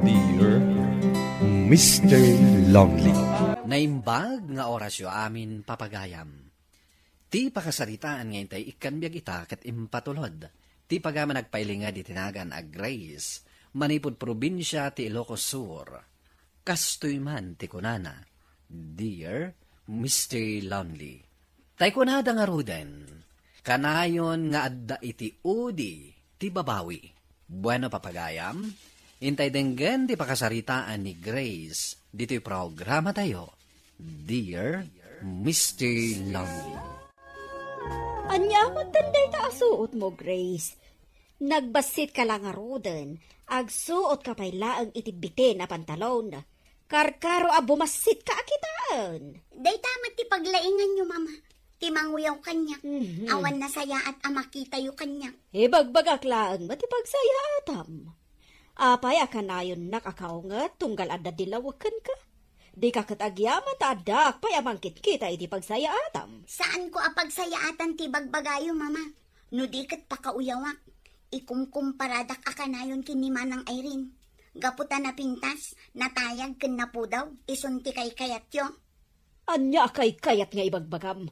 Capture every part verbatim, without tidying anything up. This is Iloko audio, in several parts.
Dear Mister Lonely. Naimbag nga orasyo amin, papagayam. Ti pakasaritaan nga intay ikkan biag ita ket impatulod ti pagaman agpailinged iti nagan a Grace manipud probinsia ti Ilocos Sur. Kastoy man ti kunana, "Dear Mister Lonely." Tay kunada ngaruden, kanayon nga adda iti udi ti babawi. Bueno, papagayam, intay denggen ti pakasaritaan ni Grace ditoy programatayo, Dear Mister Lonely. Ania met dayta a suot mo, Grace? Nagbassit ka la ngaruden, agsuot ka pay laeng iti bitin a pantalon. Karkaro a bumassit ka a kitaen. Dayta met ti paglainganyo, Mama. Ti manguyaw kaniak. Mhm. Awan nasayaat a makitayo kaniak. Ibagbagak laeng met ti pagsayaatam. Apay a kanayonnak a kaunget tunggal adda dillawek kenka? Dika ket agyaman ta addaak pay a mangkitkita iti pagsayaatam. Saanko a pagsayaatan ti bagbagayo, Mama. No di ket pakauyawak, ikumkumparadak a kanayon ken ni Manang Irene. Gapu ta napintas, natayag ken napudaw, isun ti kaykayatyo. Ania a kaykayat nga ibagbagam?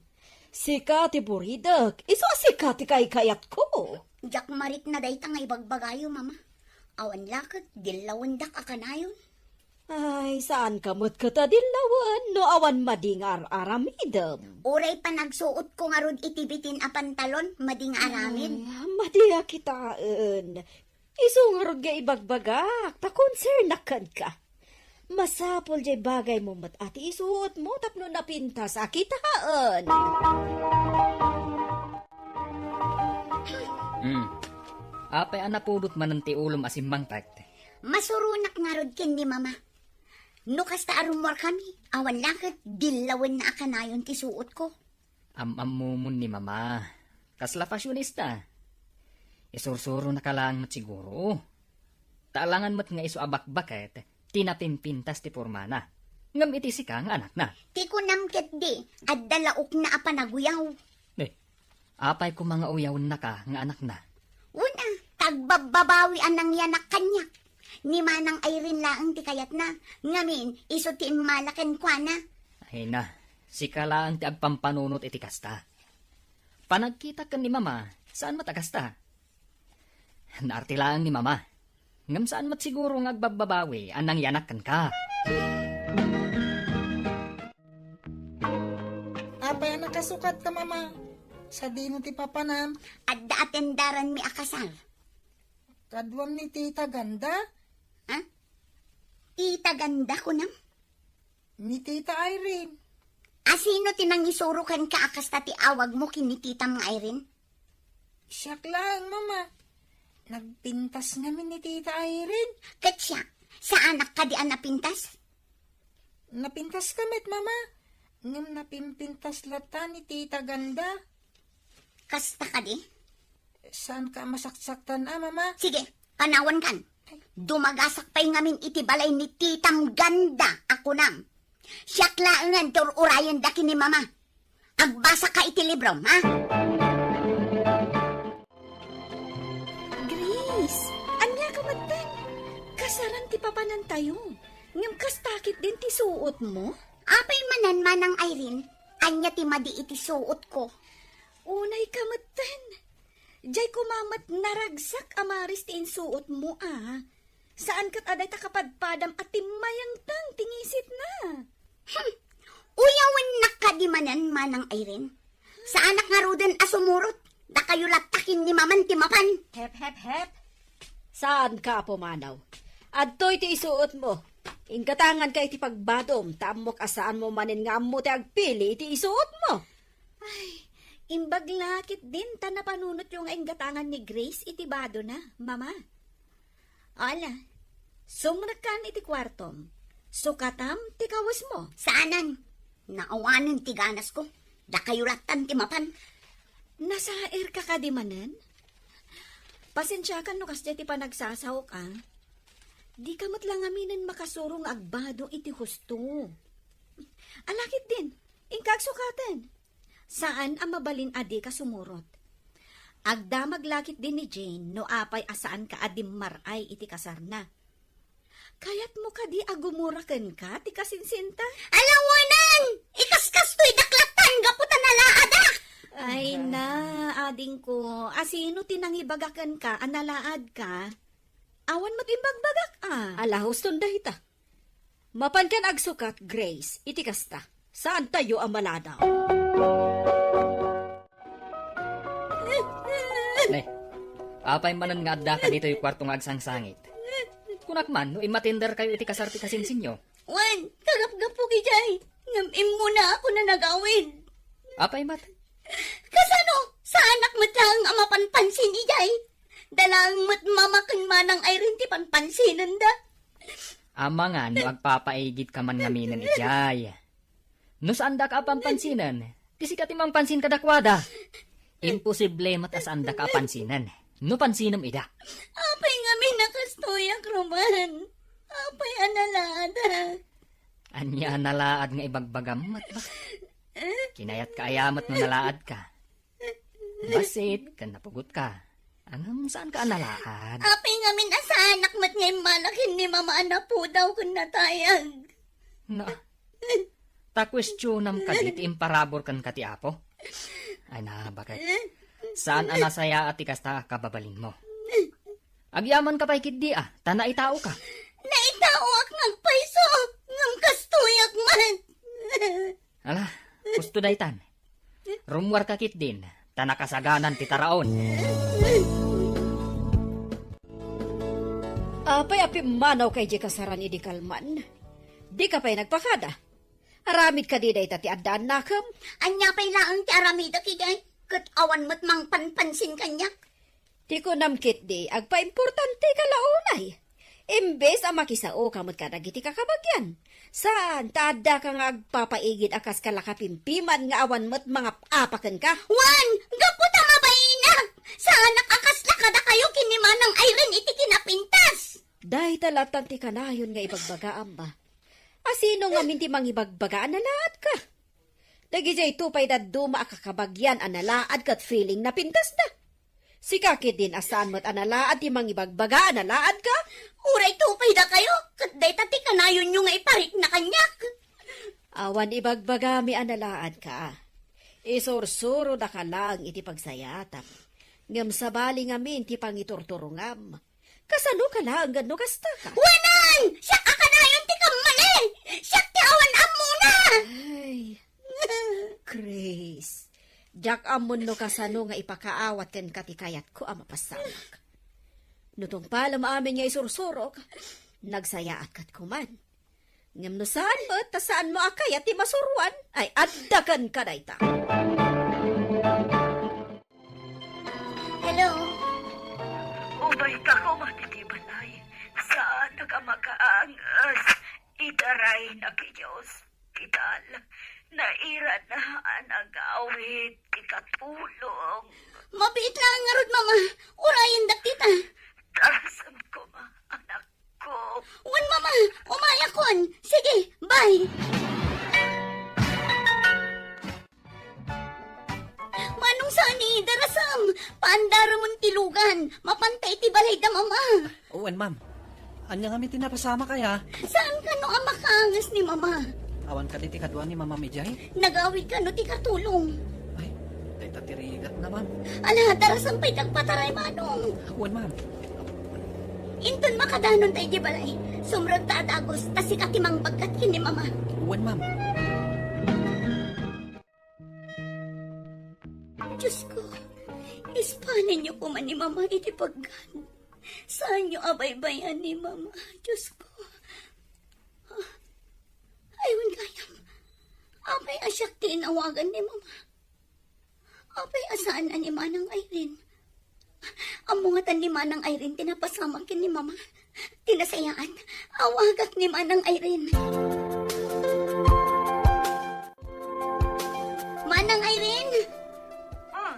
Sika ti buridek, isu a sika ti kaykayatko. Diak marikna dayta nga ibagbagayo, Mama. Awan la ket dillawendak a kanayon. Ay, saanka met ket a dillawen no awan madi nga ar-aramidem. Uray panagsuotko ngarud iti bitin a pantalon, madi nga aramid. Hmm, madi a kitaen. Isu ngarud nga ibagbagak, ta konsernak kenka. Masapul jay bagaymo met a ti isuotmo tapno napintas a kitaen. Hmm. Apay a napudot manen ti ulom a simmangpet? Masuronak ngarud ken ni Mama. No kasta a rummuarkami, awan la ket dillawenna a kanayon ti suotko. Am-ammomon ni Mama. Kasla fashionista. Isursuronaka laeng met siguro. Ta alangan met nga isu a bakbaket ti napimpintas ti pormana. Ngem iti sika nga anakna. Ti kunam ketdi, adda laokna a panaguyaw. Eh, apay koma nga uyawennaka nga anakna? Wen a, ta agbabbabawi a nangyanak kaniak. Ni Manang Irene laeng ti kayatna, ngamin, isu ti immala kenkuana. Ay na, sika laeng ti agpampanunot iti kasta. Panagkitak ken ni Mama, saan met a kasta. Naarte laeng ni Mama. Ngem saan met siguro nga agbabbabawi a nangyanak kenka. Apay a nakasukatka, Mama? Sadino ti papanam? Adda atendaranmi a kasar. Kaduam ni Tita Ganda? Ha? Tita Ganda, kunam? Ni Tita Irene. A sino ti nangisuro kenka a kasta ti awagmo ken ni titam nga Irene? Siak laeng, Mama. Nagpintas ngamin ni Tita Irene. Ket siak, saanak kadi a napintas? Napintaska met, Mama. Ngem napimpintas latta ni Tita Ganda. Kasta kadi? Saanka a masaksaktan a, Mama? Sige, panawankan. Dumagasak pay ngamin iti balay ni Titam Ganda a kunam. Siak laengen ti ur-urayenda ken ni Mama. Agbasaka iti librom, ha? Grace, ania ka metten? Kasaran ti papanantayo. Ngem kasta ketdin ti suotmo? Apay manen, Manang Irene, ania ti madi iti suotko? Unay ka metten. Jay koma met naragsak a maris ti insuotmo a. Saan ket a dayta kapadpadam a timmayangtang ti ngisitna. Hmm. Uyawennak kadi manen, Manang Irene? Saanak ngaruden a sumurot. Dakayo latta ken ni Maman ti mapan. Hep, hep, hep. Saanka a pumanaw. Adtoy ti isuotmo. Inggatanganka iti pagbadom, ta ammok a saanmo manen nga ammo ti agpili iti isuotmo. Ay, imbag la ketdin ta napanunotyo nga inggatangan ni Grace iti badona, Mama. Ala, sumrekkan iti kuartom. Sukatam ti kawesmo. Saanen. Naawanen ti ganasko. Dakayo lattan ti mapan. Nasairka kadi manen? Pasensiakan no kasdiay ti panagsasaok, a. Dika met la ngaminen makasuro nga agbado iti husto. Ala ketdin, inka agsukaten. Saan a mabalin a dika sumurot. Agdamag la ketdin ni Jane no apay a saanka a dimmar-ay iti kasarna. Kayatmo kadi a gumura kenka ti kasinsinta? Alawanan! Ikaskastoy daklattan gapu ta nalaadak! Ay na, adingko, asino ti nangibaga kenka a nalaadka? Awan met imbagbagak a. Ala, huston dayta. Mapankan agsukat, Grace, iti kasta. Saantayo a maladaw. Ne, apay manen nga addaka ditoy kuarto nga agsangsangit? Kunak man no immatenderkayo iti kasar ti kasinsinyo. Wen, kagapgapok idiay, ngem immunaak a nagawid. Apay met? Kasano? Saanak met laeng a mapanpansin idiay. Da laeng met Mama ken Manang Irene ti panpansinenda. Amangan no agpapaigidka man ngaminen idiay. No saandaka a panpansinen, ti sika ti mangpansin kadakuada. Imposible met a saandaka a pansinen. No pansinem ida. Apay ngamin a kastoyak, Roman? Apay a nalaadak? Ania a nalaad nga ibagbagam met ba? Kinayatka aya met no nalaadka? Bassit ken napugotka. Ngem saanka a nalaad. Apay ngamin a saanak met nga immala ken ni Mama a napudaw ken natayag. Na, ta kuestionam kadi ti imparabur kenka ti Apo? Ay na, baket. Saan a nasayaat ti kasta a kababalinmo. Agyamanka pay ketdi a, ta naitaoka. Naitaoak nga agpayso, ngem kastoyak met. Ala, husto daytan. Rummuarka ketdin, ta nakasaganan ti taraon. Apay a pimmanawka idiay kasaran idi kalman? Dika pay nagpakada? Aramid kadi dayta ti addaannakem? Ania pay laeng ti aramidek idiay? Ket awan met mangpanpansin kaniak. Ti kunam ketdi, agpaimportanteka la unay. Imbes a makisaoka met kadagiti kakabagian. Saan, ta addaka nga agpapaigid a kas kalakapimpiman nga awan met mangap-apa kenka. Wen, gapu ta mabainak! Saanak a kasla kadakayo ken ni Manang Irene iti kinapintas! Dayta latan ti kanayon nga ibagbagaam, a. Asino ngamin ti mangibagbaga a nalaadka? Dagidiay to pay dadduma a kakabagian a nalaad ket feeling napintasda. Sika ketdin a saan met a nalaad ti mangibagbaga a nalaadka? Uray to pay dakayo, ket dayta ti kanayonyo nga iparikna kaniak. Awan ibagbagami a nalaadka. Isursurodaka laeng iti pagsayaatam. Ngem sabali ngamin ti pangiturturongam. Kasano ka laeng no kasta ka? Wanan! Siak a kanayon ti kammali! Siak ti awan ammona! Ay, Grace, diak ammon no kasano nga ipakaawat kenka ti kayatko a mapasamak. No tungpalem amin nga isursurok, nagsayaat ket kuman. Ngem no saan met ta saanmo a kayat ti masuroan, ay adda kenka dayta. Hello? Umayka koma iti balay. Saanak a makaanges. Itaraynak ti Dios. Kital, nairan a nagawid ti katulong. Mabiit laeng ngarud, Mama. Urayendak dita. Tarasem koma, anak. Ko. Wen, Mama, umayakon. Sige, bye. Manong Sani, darasem. Paandaramon ti lugan. Mapanta iti balayda, Mama. Wen, ma'am. Ania ngamin ti napasamak aya? Saan kano a makaanges ni Mama? Awan kadi ti kadua ni Mama idiay? Nagawid kano ti katulong. Ay, dayta ti rigatna, ma'am. Ala, darasem pay ti agpataray, Manong. Wen, ma'am. Inton makadanon ta iti balay, sumrek ta a dagus, ta sika ti mangbaggat ken ni Mama. Wen, ma'am. Diyos ko, ispanenyo koma ni Mama iti paggan. Saanyo a baybay-an ni Mama, Diyos ko. Ay, wen gayam. Apay a siak ti inawagan ni Mama? Apay a saan a ni Manang Irene? Ammo ngatan ni Manang Irene ti napasamak ken ni Mama. Ti nasayaat, awagak ni Manang Irene. Manang Irene! Oh,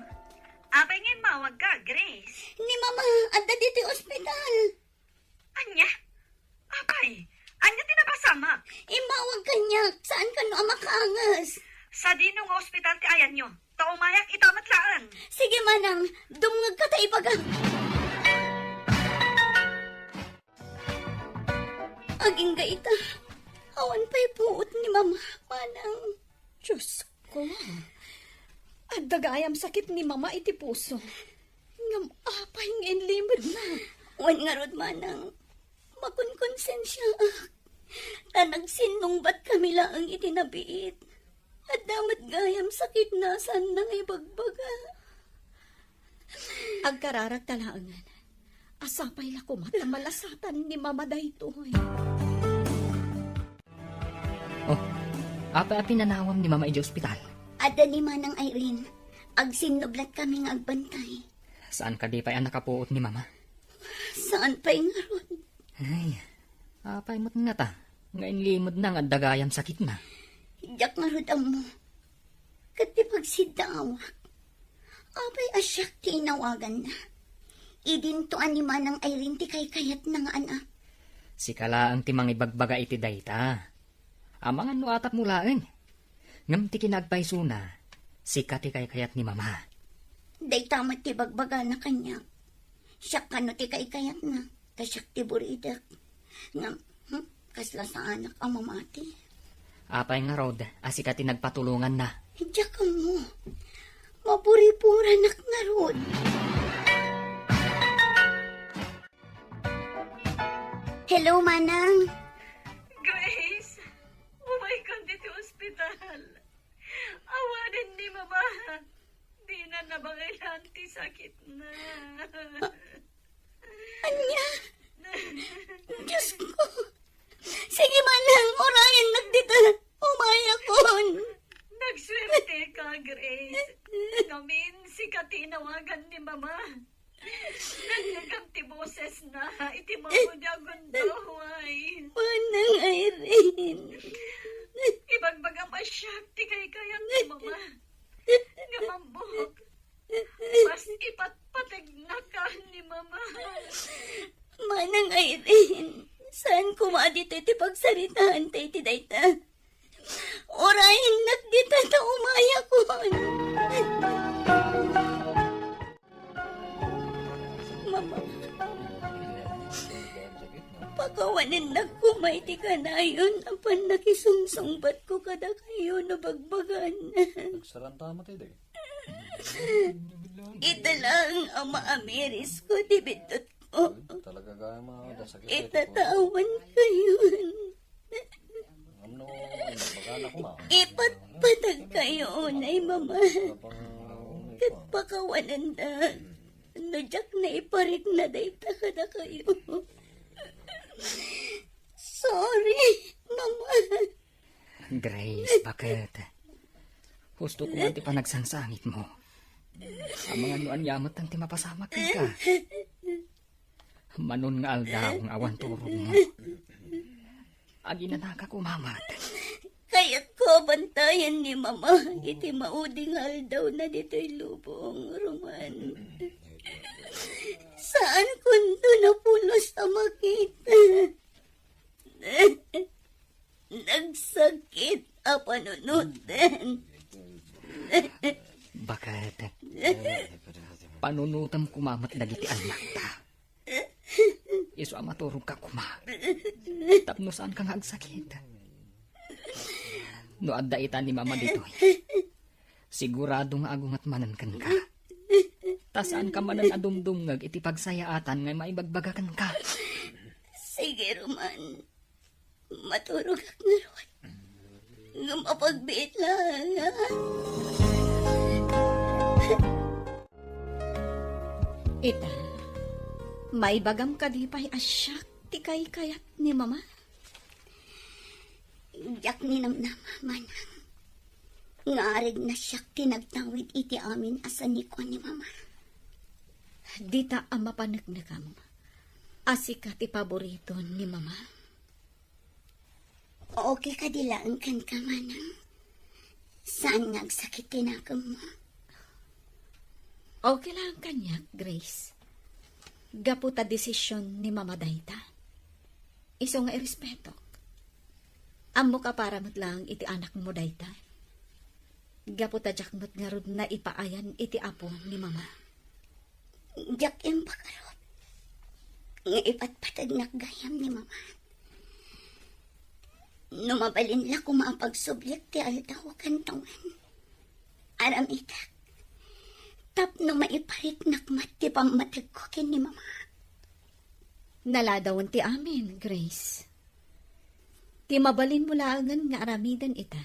apay nga immawagka, Grace? Ni Mama, adda ditoy ospital. Ania? Apay, ania ti napasamak? Immawag kaniak, saan kano a makaanges? Sadino nga ospital ti ayanyo? Ta umayak ita met laeng. Sige, Manang, dumngegka ta ibagam. Agingga ita, awan pay puot ni Mama, manang. Diosko, adda gayam sakit ni Mama iti puso. Ngem apay nga inlimedna? Wen ngarud, manang, makonkonsensiaak. Ta nagsinnungbatkami laeng iti nabiit. Adda met gayam sakitna a saanna nga ibagbaga. Agkararagta laengen. Sapay la koma ta malasatan ni Mama daytoy. Oh, apay a pinanawam ni Mama idiay ospital? Adda ni Manang Irene. Agsinnublatkami nga agbantay. Saan kadi pay a nakapuot ni Mama? Saan pay ngarud? Ay, apay met ngata nga inlimedna nga adda gayam sakitna? Diak ngarud ammo. Ket ti pagsiddaawak, apay a siak ti inawaganna? Idinto a ni Manang Irene ti kaykayatna nga anak. Sika laeng ti mangibagbaga iti dayta. Amangan no atapmo laeng. Ngem ti kinaagpaysona, sika ti kaykayat ni Mama. Dayta met ti bagbagana kaniak. Siak kano ti kaykayatna, ta siak ti buridek. Ngem, hmm, kasla saanak a mamati. Apay ngarud a sika ti nagpatulonganna? Diak ammo. Mapuripuranak ngarud. Hello, Manang. Grace, umaykan ditoy ospital. Awanen ni Mama. Dina nabangilan ti sakitna. Ania? Diosko. Sige, Manang, urayennak dita. Umayakon. Nagsuerte ka, Grace. Ngamin, sika ti inawagan ni Mama. Nagdagam ti bosesna iti maudi a gundaway. Manang Irene. Ibagbagam a siak ti kaykayat ni Mama. Ngem ammok, mas ipatpategnaka ni Mama. Manang Irene, saan koma ditoy ti pagsaritaanta iti dayta. Urayennak dita ta umayakon. Mama, pakawanennak koma iti kanayon a pannakisungsungbatko kadakayo no bagbagan. Nagsaranta met, dagiti. Ita laeng a maamirisko ti biddutko. Talaga gayam a sakit. Itatawankayon. Ngem no, ay, nagmagana ko, ma. Ipatpatagkayo unay, Mama. Ket pakawanennak no diak naiparikna dayta kadakayo. Sorry, Mama. Grace, baket? Husto ko man ti panagsangsangitmo. Amangan no ania met ti mapasamak kenka. Manon nga aldaw nga awan turogmo. Aginanaka koma met. Kayatko a bantayan ni Mama iti maudi nga aldawna ditoy lubong, Roman. Saankonto napulos a makita. Nagsakit a panunoten. Baket? Panunotem koma met dagiti annakta. Isu a maturogka koma. Tapno saanka nga agsakit. No adda ita ni Mama ditoy, sigurado nga agunget manen kenka. Ta saanka manen a dumdumngeg iti pagsayaatan nga maibagbaga kenka. Sige, Roman. Maturogak ngarud. Ngem apagbiit laeng, a? Ita, maibagam kadi pay a siak ti kaykayat ni Mama? Diak ninamnama, Manang, nga aregna siak ti nagtawid iti amin a sanikua ni Mama. Dita a mapaneknekam a sika ti paborito ni Mama. Okay kadi laeng kenka, Manang? Saan nga agsakit ti nakemmo? Okay laeng kaniak, Grace. Gapu ta desisyon ni Mama dayta. Isu nga irespetok. Ammok a para met laeng iti anakmo dayta. Gapu ta diak met ngarud naipaayan iti Apo ni Mama. Diak impakarup nga ipatpategnak gayam ni Mama. No mabalin la koma a pagsublik ti aldaw ken tawen, aramidek tapno maipariknak met ti pammategko ken ni Mama. Naladawen ti amin, Grace. Ti mabalinmo laengen nga aramiden ita,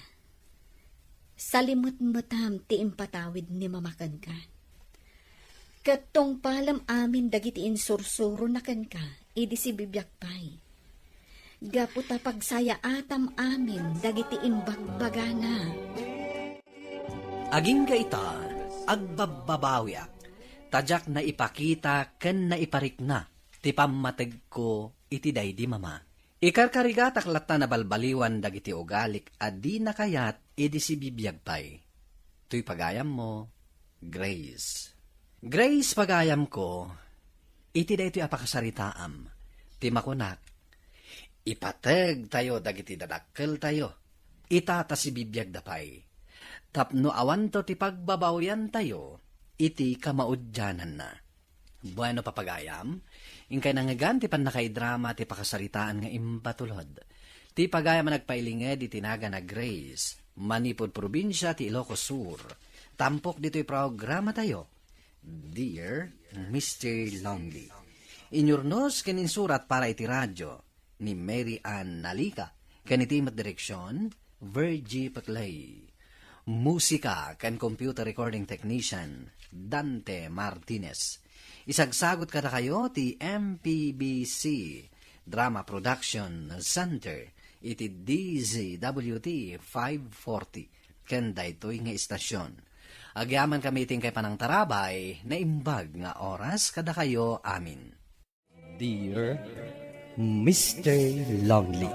salimetmetam ti impatawid ni Mama kenka. Ket tungpalem amin dagiti insursurona kenka idi sibibiag pay. Gapu ta pagsayaatam amin dagiti imbagbagana. Agingga ita, agbabbabawiak, ta diak naipakita ken naiparikna ti pammategko iti daydi Mama. Ikarkarigatak latta nabalbaliwan dagiti ugalik a dina kayat idi sibibiag pay. Toy pagayammo, Grace. Grace, pagayamko, iti daytoy a pakasaritaam, ti makunak, ipategtayo dagiti dadakkeltayo, ita ta sibibiagda pay, tapno awanto ti pagbabawiantayo iti kamaudiananna. Bueno, papagayam, inkay nangngegan ti pannakaidrama ti pakasaritaan nga imbatulod. Ti pagayam a nagpailinged iti nagan a Grace, manipud probinsia ti Ilocos Sur, tampok ditoy programatayo, Dear Mister Lonely. Inyurnos ken insurat para iti radio ni Mary Ann Nalica, ken iti met direksion, Virgie Paclay. Musika ken computer recording technician, Dante Martinez. Isagsagut kadakayo ti M P B C Drama Production Center iti D Z W T five forty ken daytoy nga istasion. Agyamankami iti inkay panangtarabay, naimbag nga oras kadakayo amin. Dear Mister Lonely.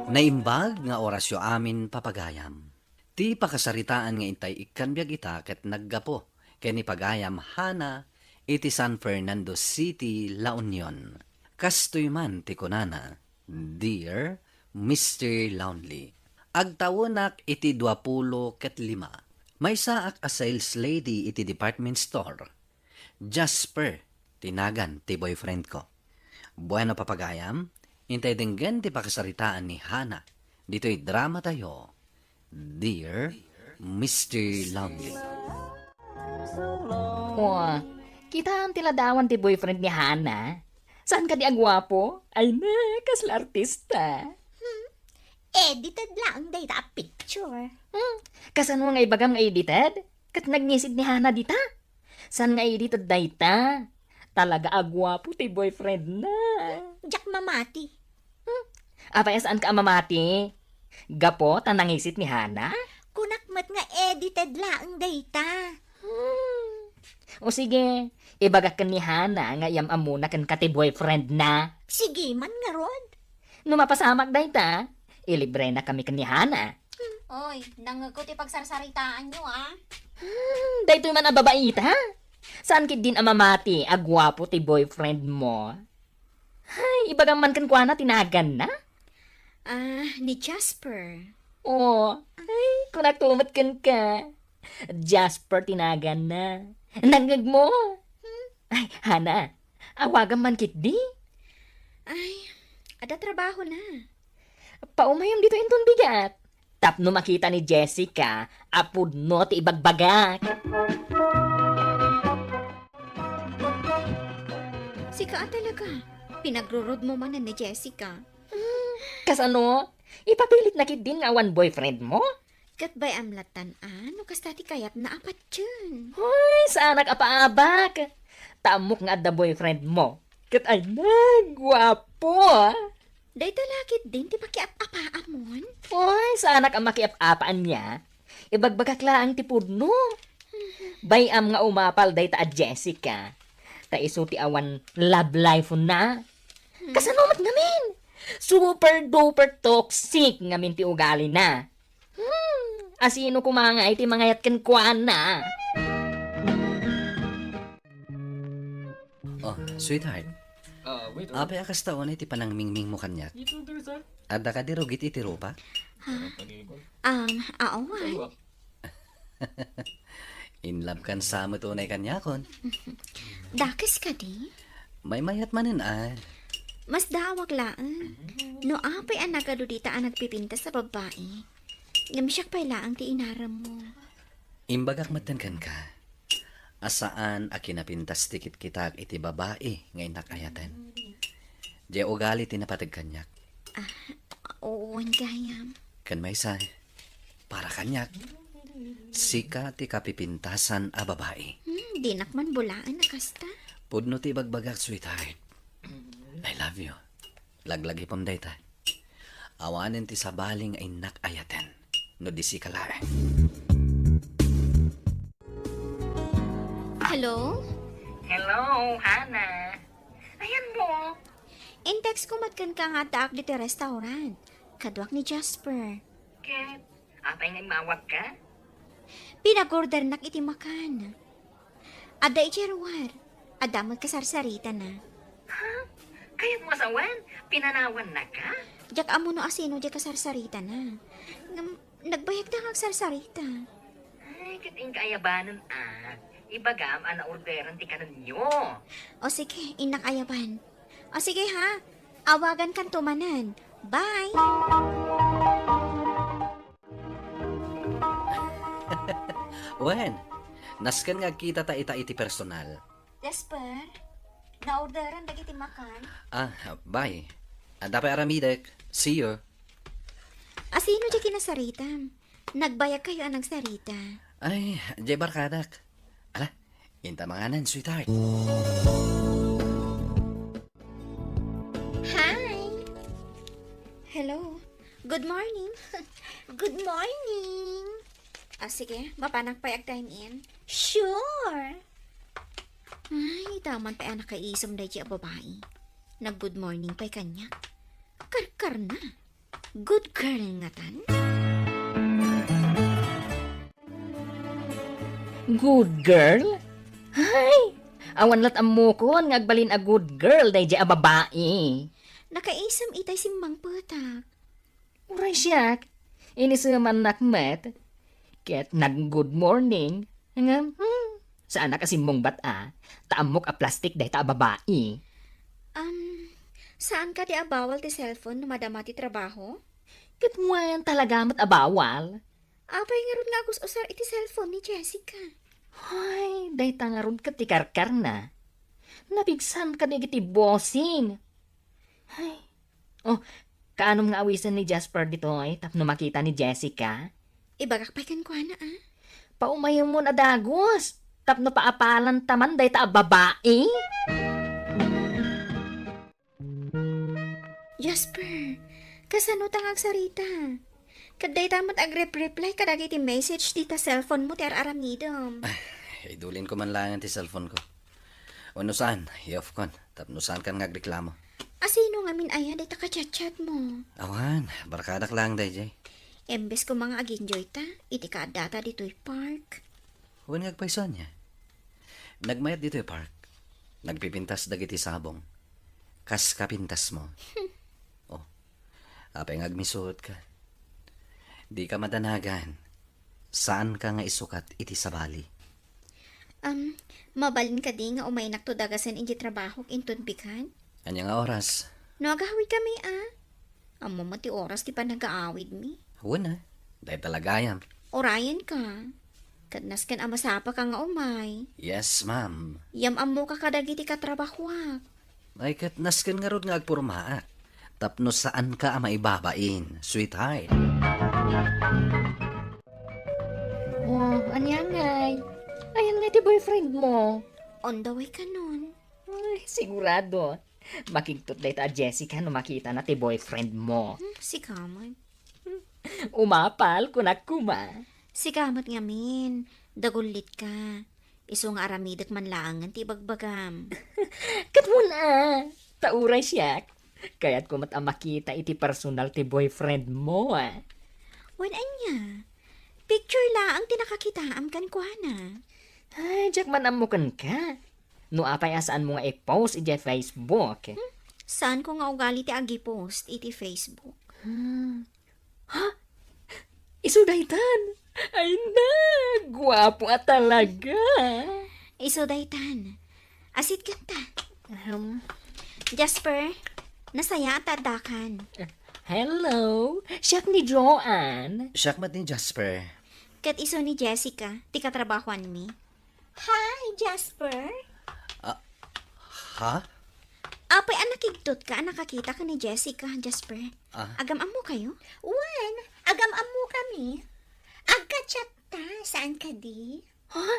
Naimbag nga orasyo amin, papagayam. Ti pakasaritaan nga intay ikkan biag ita ket naggapu ken ni pagayam Hana iti San Fernando City, La Union. Kastoy man ti kunana, Dear Mister Lonely, agtawenak iti duapulo ket lima. Maysaak a sales lady iti department store. Jasper ti nagan ti boyfriendko. Bueno, papagayam, intay denggen ti pakasaritaan ni Hana ditoy dramatayo, Dear Mister Lonely. Wa, kitaem ti ladawan ti boyfriend ni Hana. Saan kadi a guapo? Ay na, kasla artista. Hmm. Edited laeng dayta a picture. Hmm. Kasano nga ibagam nga edited? Ket nagngisit ni Hana dita. Saan nga edited dayta? Talaga a guapo ti boyfriend na. Diak mamati. Hmm. Apay a saanka a mamati? Gapu ta nangisit ni Hana? Kunak met nga edited laeng dayta. Hmm. O sige, ibagak ken ni Hana nga iyam-ammona kenka ti boyfriend na. Sige man ngarud. No mapasamak dayta, ilibrenakami ken ni Hana. Oy, nangngegko ti pagsarsaritaanyo, a. Hmm, daytoy man a babai ita? Saan ketdin a mamati a guapo ti boyfriend mo? Ay, ibagam man kenkuana ti naganna? Ah, ni Jasper. Oh, ay, kunakto met kenka. Jasper ti naganna. Nangngegmo? Hmm? Ay, Hana, awagam man ketdi? Ay, adda trabahona. Paumayam ditoy inton bigat. Tapno makita ni Jessica a pudno ti ibagbagak. Sika a talaga. Pinagrurudmo manen ni Jessica. Hmm, kasano? Ipapilitna ketdin nga awan boyfriend mo? Ket bay-am lattan a no kasta ti kayatna a patien. Hoy, saanak a paabak! Ta ammok nga adda boyfriend mo. Ket ay na, guapo, a! Dayta la ketdin ti makiap-apaamon? Hoy, saanak a makiap-apa ania. Ibagbagak laeng ti pudno. Bay-am nga umapal dayta a Jessica. Ta isu ti awan love life na. Kasano met ngamin? Super duper toxic ngamin ti ugalina. Hmm, asino koma ngay ti mangayat kenkuana? Oh, sweetheart. Ah, wait, oh. Apay a kasta unay ti panangmingmingmo kaniak? Ito, sir. Adda kadi rugit iti rupa? Ha? Um, awan. In love kan sa met unay kaniakon. Dakes kadi? Maymayat manen a. Masdaawak laeng. No apay a nagadu dita a nagpipintas a babbai, ngem siak pay laeng ti inarammo. Imbagak metten kenka a saan a kinapintas ti kitkitak iti babai nga innak ayaten. Diay ugali ti napateg kaniak. Ah, wen gayam. Ken maysa, para kaniak, sika ti kapipintasan a babai. Hmm, dinak man bulaen a kasta. Pudno ti ibagbagak, sweetheart. I love you. Laglagipem dayta. Awanen ti sabali nga innak ayaten no di sika laeng. Hello? Hello, Hana. Ayanmo? In-text ko met kenka nga addaak ditoy restaurant. Kaduak ni Jasper. Ket, apay nga immawagka? Pinag-ordernak iti makan. Adda idiay ruar. Adda met kasarsaritana. Ha? Kayatmo a sawen? Pinanawannaka? Diak ammo no asino diay kasarsaritana. Ngem, nagbayagda nga agsarsarita. Ay, ket inka ayabanen, a. Ibagam a naorderan ti kanenyo. O sige, innak ayaban. O sige ha, awagankanto manen. Bye! Wen, nasken nga agkitata ita iti personal. Jasper, naorderan dagiti makan. Ah, bye. Adda pay aramidek. See you. Asino diay kinasaritam? Nagbayagkayo a nagsarita. Ay, diay barkadak. Ala, inta manganan, sweetheart. Hi! Hello. Good morning. Good morning. Ah, sige, mapanak pay ag-time in. Sure. Ay, ita man pay a nakaisem daydiay a babai. Nag-good morning pay kaniak. Karkarna. Good girl ngatan? Good girl? Ay, awan lat ammokon nga agbalin a good girl daydiay a babai. Nakaisem itay simmangpetak. Uray siak, inisemannak met. Ket nag-good morning. Ngem, hmm, saanak a simmungbat a, ta ammok a plastik dayta a babai. Um, saan kadi a bawal ti cellphone no madama ti trabaho? Ket wen, talaga met a bawal. Apay ngarud nga agus-usar iti cellphone ni Jessica? Hay, dayta ngarud ket ti karkarna. Napigsan kadi iti bossing. Hay. Oh, kaanom nga awisen ni Jasper ditoy tapno makita ni Jessica? Ibagak pay kenkuana, a. Paumayemon a dagus, tapno paapalanta man dayta a babai. Jasper, kasano ta nga agsarita? Ket dayta met agrep-reply kadagiti message dita cellphone mo ti ar-aramidem. Ay, idulinko man laengen ti cellphone ko. Wenno saan, i-off kon, tapno saankan nga agreklamo. Asino ngamin aya dayta ka-chat-chat mo? Awan, barkadak laeng daydiay. Imbes koma nga ag-enjoy ta, iti kaaddata ditoy park. Wen nga agpayso ania? Nagmayat ditoy park. Nagpipintas dagiti sabong. Kas kapintas mo. Oh, apay nga agmisuot ka? Dika madanagan. Saanka nga isukat iti sabali. Am, mabalin kadi nga umaynakto dagasen idiay trabahok inton pikan? Ania nga oras? No agawid kami, a. Ammom met ti oras ti panagaawidmi. Wen a, dayta la gayam. Urayenka. Ket nasken a masapaka nga umay. Yes, ma'am. Yam-ammoka kadagiti katrabahoak. Ay, ket nasken ngarud nga agpormaak. Tapno saanka a maibabain, sweetheart. Oh, ania ngay? Ayan nga ti boyfriend mo. On the way kanon. Ay, sigurado. Makigtot dayta a Jessica no makitana ti boyfriend mo. Hmm, sika man. Umapal, kunak koma. Sika met ngamin, dagullitka. Isu nga aramidek man laengen ti ibagbagam. Ket wen a, ta uray siak, kayatko met a makita iti personal ti boyfriend mo, a. Wen ania? Picture laeng ti nakakitaam kenkuana. Ay, diak man ammo kenka. No apay a saanmo nga i-post idiay Facebook? Hmm? Saanko nga ugali ti agi-post iti Facebook. Hmm. Ha? Isu daytan? Ay na, guapo a talaga. Isu daytan. Asitganta. Ahem. Jasper, Nasayaat ta addakan. Hello! Siak ni Joanne. Siak met ni Jasper. Ket isu ni Jessica, ti katrabahoanmi. Hi, Jasper. Ah, ha? Apay a nakigtotka a nakakita ken ni Jessica, Jasper? Ah. Agam-ammokayo? Wen, agam-ammokami. Agka-chat ta, saan kadi? Ha?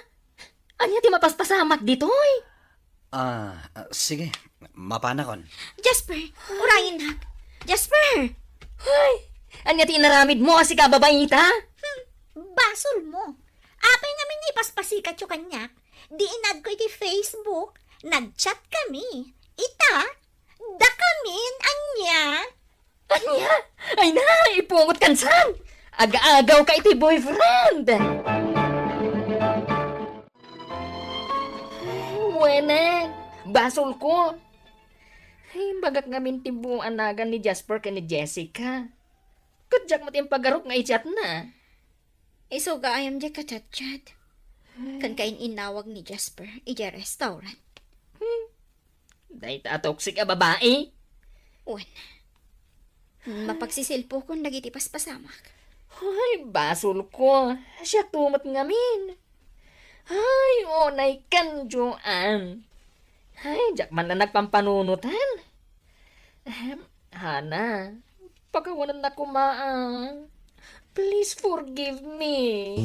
Ania ti mapaspasamak ditoy? Ah, ah, sige. Mapanakon. Jasper, urayennak. Jasper! Ay, ania ti inaramidmo a sika a babaita? Hmm, basolmo. Apay ngamin nga ipaspasikatyo kaniak? Di inadko iti Facebook, nag-chat kami. Ita, dakamin, ania? Ania? Ay na, ipungot kansan! Aga-agawka iti boyfriend! Ay, wenen, basolko. Ay, bagak ngamin ti buong anagan ni Jasper ken ni Jessica. Ket diak met impagarop nga i-chatna. Isu gayam diay kachatchat. Ken kain-innawag ni Jasper idiay restaurant. Hmm. Dayta a toxic a babai. Wen, mapagsisilpokon dagiti paspasamak. Ay, basolko. Siakto met ngamin. Ay, unay ken, Joanne. Ay, diak man la nagpampanunotan. Ahem, Hana, pakawanennak koma, ah. Please forgive me.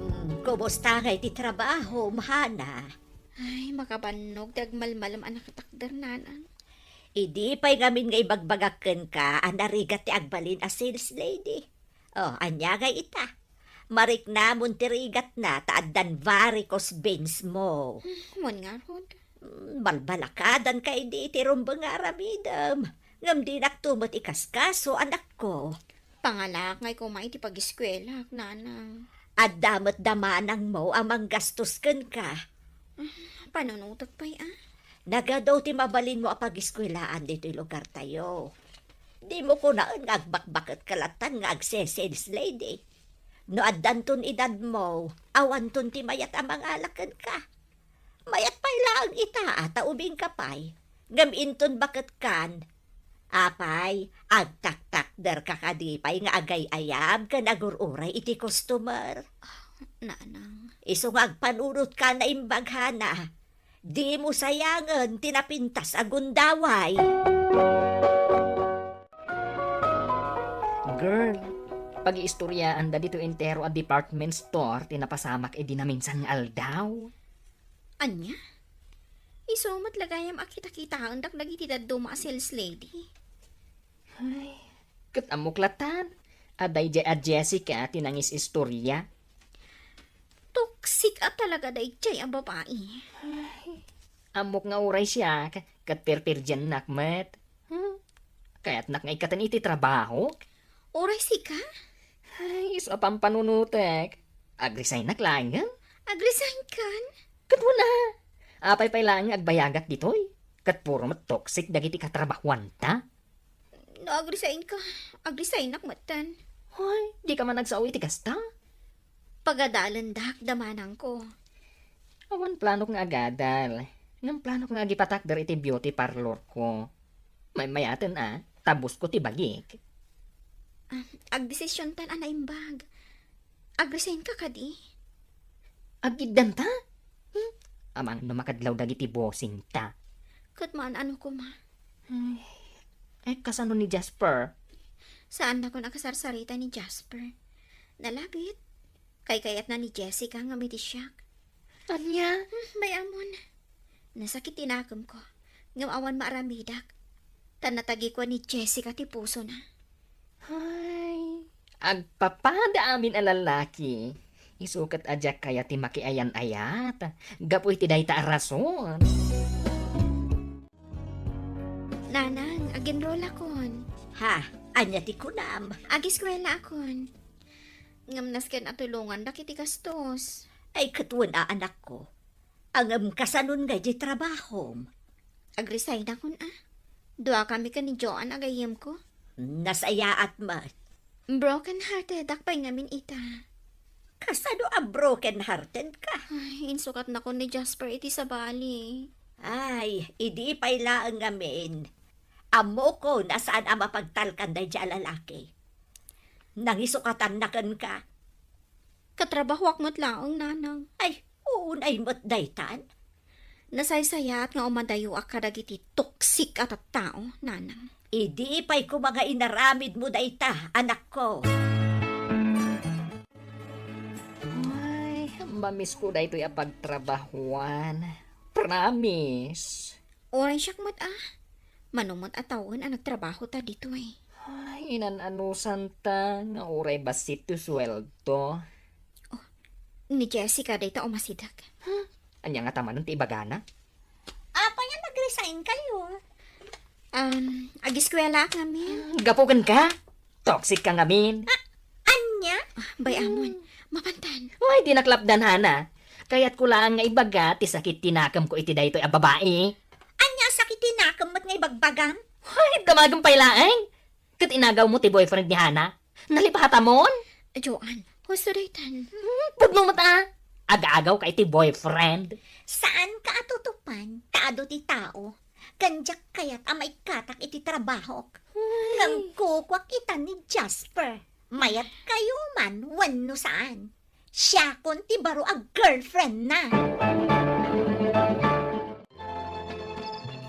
Mm, kumusta ngay ti trabahom, Hana? Ay, makabannog ti agmalmalem a nakatakder, nanang. Idi pay ngamin nga ibagbagak kenka a narigat ti agbalin a sales lady. Oh, ania ngay ita? Mariknamon ti rigatna ta addan varicose veins mo. Hmm, wen ngarud. Hmm, balbalakadanka idi iti rumbeng nga aramidem. Ngem dinakto met ikaskaso, anakko. Pangalaak ngay koma iti pagiskuelak, nanang. Adda met da manangmo a manggastos kenka. Hmm, panunotek pay, a? Nagadu ti mabalinmo a pagiskuelaan ditoy lugartayo. Dimo kunaen nga agbakbaketka latta nga agse-sales lady. No addanton edadmo, awanton ti mayat a mangala kenka. Mayat pay laeng ita a ta ubingka pay, ngem inton baketkan, apay, agtaktakderka kadi pay nga agay-ayab ken agur-uray iti customer? Ah, nanang. Isu nga agpanunotka, naimbag, Hana. Dimo sayangen ti napintas a gundaway. Girl, pagiistoryaanda ditoy entero a department store ti napasamak idi naminsan nga aldaw. Ania? Isu met la gayam a kita-kitaendak dagiti dadduma a sales lady. Ay, ket ammok latta a daydiay a Jessica ti nangis-istorya. Toxic a talaga daydiay a babai. Ay, ammok nga uray siak, ket pirpirdiannak met. Hmm? Kayatnak nga ikkaten iti trabahok? Uray sika? Ay, isu a pampanunotek. Agresignak laengen? Agresign kan? Ket wen a. Apay pay laeng nga agbayagak ditoy? Ket puro met toxic dagiti katrabahuanta. No agresign ka, agresignak metten. Hoy, di ka man agsao iti kasta? Pagadalendak, damanangko. Awan planok nga agadal. Ngem planok nga agipatakder iti beauty parlor ko. Maymayaten a, tabusko ti bagik. Ah, agdesisiontan a naimbag. Agresign ka kadi? Agiddanta? Hmm? Amangan no makadlaw dagiti bossingta. Ket maan-ano koma? Ay, ay, kasano ni Jasper? Saannakon a kasarsarita ni Jasper. Nalabit. Kaykayatna ni Jessica ngem iti siak. Ania? Hmm, bay-amon. Nasakit ti nakemko. Ngem awan maaramidak. Ta natagikua ni Jessica ti pusona. Ay, agpapada amin a lalaki. Isu ket a diak kayat ti makiayan-ayat gapu iti dayta a rason. Nanang, ag-enrollakon. Ha? Ania ti kunam? Agiskuelaakon. Ngem nasken a tulongandak iti gastos. Ay, ket wen a, anakko. Ngem kasanon ngay ti trabahom? Agresign-akon a. Duakami ken ni Joan a gayyemko. Nasayaat met. Broken-heartedak pay ngamin ita. Kasano a broken-hearted ka? Ay, insukatnakon ni Jasper iti sabali. Ay, idi pay laeng ngamin. Ammokon a saan a mapagtalkan daydiay a lalaki. Nangisukatanna kenka. Katrabahoak met laeng, Nanang. Ay, unay met daytan. Nasaysayaat nga umadayoak kadagiti toxic a tattao, Nanang. Idi pay koma nga inaramidmo dayta, anakko. Ay, mamisko daytoy a pagtrabahuan. Promise. Uray siak met a. Mano met a tawen a nagtrabahota ditoy. Ay, inan-anusanta nga uray bassit ti sueldo. Oh, ni Jessica dayta umasideg. Hmm, ania ngata manen ti ibagana? Apay a nag-resign kayo? Um, ageskuelaak ngamin. Gapu kenka? Toxic ka ngamin. Ah, ania? Ah, bay-amon. Mapantan. Uy, dinak lapdan, Hana. Kayatko laeng nga ibaga ti sakit ti nakemko iti daytoy a babai. Ania a sakit ti nakem met nga ibagbagam? Uy, damagem pay laeng. Ket inagawmo ti boyfriend ni Hana? Nalipatamon? Joan, husto daytan. Hmm, pudno met a. Agagawka iti boyfriend. Saanka a tutupan, ta adu ti tao. Ken diak kayat a maikkatak iti trabahok. Ay. Ngem kukuak ita ni Jasper. Mayat kayo man wenno saan. Siakon ti baro a girlfriendna.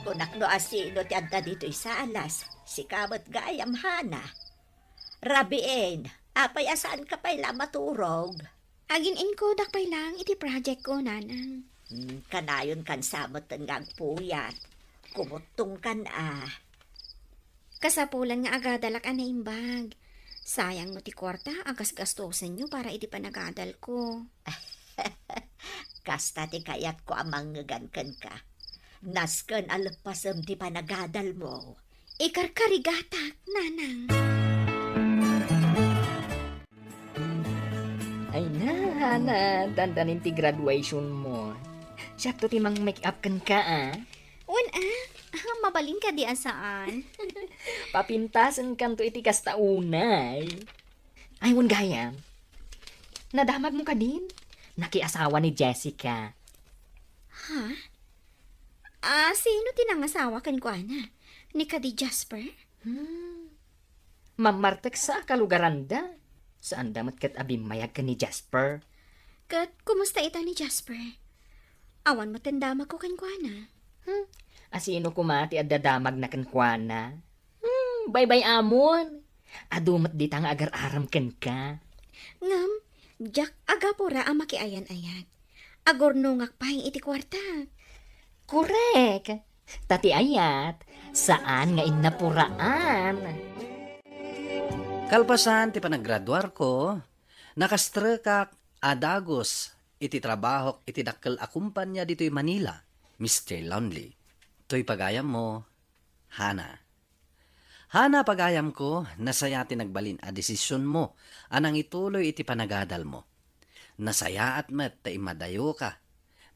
Kunak no asino ti adda ditoy salas, sika met gayam, Hana. Rabiin, apay a saanka pay la maturog? Agin-inkudak pay laeng iti project ko, Nanang. Hmm, kanayon kan sa metten nga agpuyat. Kumuttongkan a. Kasapulan nga agadalak a naimbag. Sayang no ti kuarta a gasgastosenyo para iti panagadal ko. Kasta ti kayatko a mangngegan kenka. Nasken a leppasem ti panagadalmo. Ikarkarigatak, Nanang. Ay na, Hana, dandanin ti graduation mo. Siakto ti mang-make up kenka, a. Wen, a? Ah, mabalin kadi a saan? Papintasenkanto iti kasta unay. Ay, wen gayam. Nadamagmo kadin? Nakiasawa ni Jessica. Ha? Ah, sino ti nangasawa kenkuana? Ni kadi Jasper? Hmm. Mammarteksa a kalugaranda. Saanda met ket a bimmayag ken ni Jasper. Ket kumusta ita ni Jasper? Awan met ti damagko kenkuana. Hmm. Asino koma ti adda damagna kenkuana? Hmm, baybay-amon. Adu met dita nga agar-aram kenka. Ngem, diak agapura a makiayan-ayat. Agurnongak pay iti kuarta. Korek. Ta ti ayat, saan nga innapuraan. Kalpasan ti panaggraduarko, nakastrekak a dagus iti trabahok iti dakkel a kumpania ditoy Manila, Mister Lonely. Toy pagayammo, Hana. Hana, pagayamko, nasaya ti nagbalin a desisionmo a nangituloy iti panagadalmo. Nasayaat met ta immadayoka,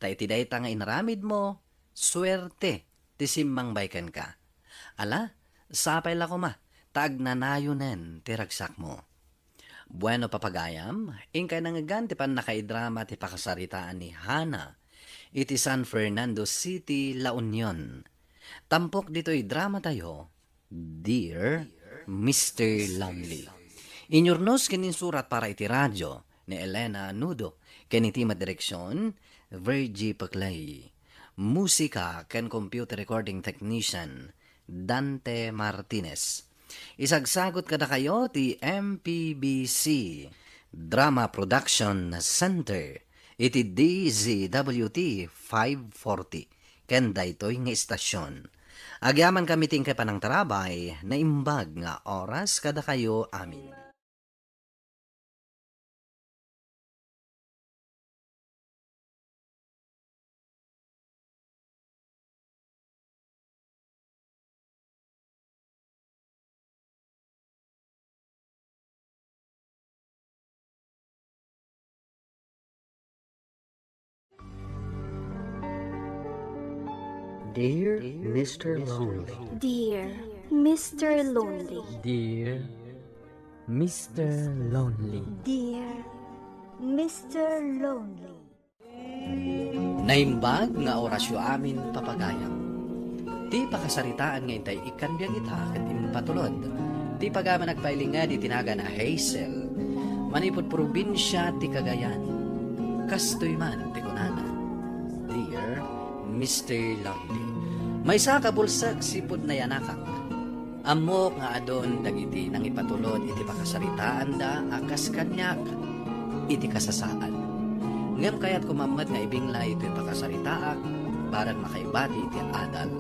ta iti dayta nga inaramidmo, suerte ti simmangbay kenka. Ala, sapay la koma, ta agnanayonen ti ragsakmo. Bueno, papagayam, inkay nangngegan ti pannakaidrama ti pakasaritaan ni Hana iti San Fernando City, La Union. Tampok ditoy dramatayo, Dear Mister Lonely. Inyurnos ken insurat para iti radio ni Elena Nudo, ken iti madireksion, Virgie Peclay. Musika ken computer recording technician, Dante Martinez. Isagsagut kadakayo ti M P B C Drama Production Center iti D Z W T five forty ken daytoy nga istasion. Agyamankami ti inkay panangtarabay, naimbag nga oras kadakayo amin. Dear Mister Lonely. Dear Mister Lonely. Dear Mister Lonely. Dear Mister Lonely. Naimbag nga orasyo amin, papagayam. Ti pakasaritaan nga intay ikkan biag ita ket impatulod ti pagayam a nagpailinged iti nagan a Hazel, manipud probinsia ti Cagayan. Kastoy man ti kunana, Dear Mister Lonely, maysa ka bulsek sipud nayanakak. Ammok nga adun dagiti nangipatulod iti pakasaritaanda a kas kaniak iti kasasaad. Ngem kayatko met nga ibinglay itoy pakasaritaak bareng makaibati iti adal.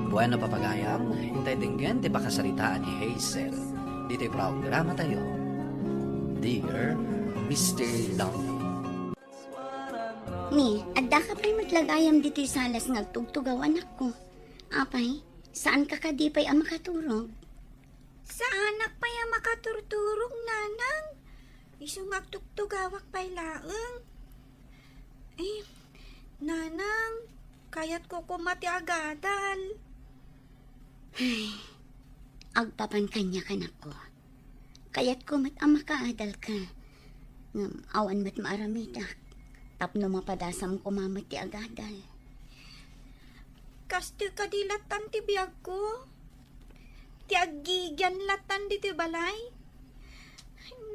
Bueno, papagayam, intay denggen ti pakasaritaan ni Hazel ditoy programatayo, Dear Mister Lonely. Ni, addaka pay met la gayam ditoy salas nga agtugtugaw, anakko. Apay, saanka kadi pay a makaturog? Saanak pay a makaturturog, nanang. Isu nga agtugtugawak pay laeng. Eh, nanang, kayatko koma ti agadal. Ay, agpapan kaniak, anakko. Kayatko met a makaadalka. Ngem awan met maaramidak tapno mapadasam koma met ti agadal. Kastoy kadi lattan ti biagko? Ti aggigian lattan ditoy balay?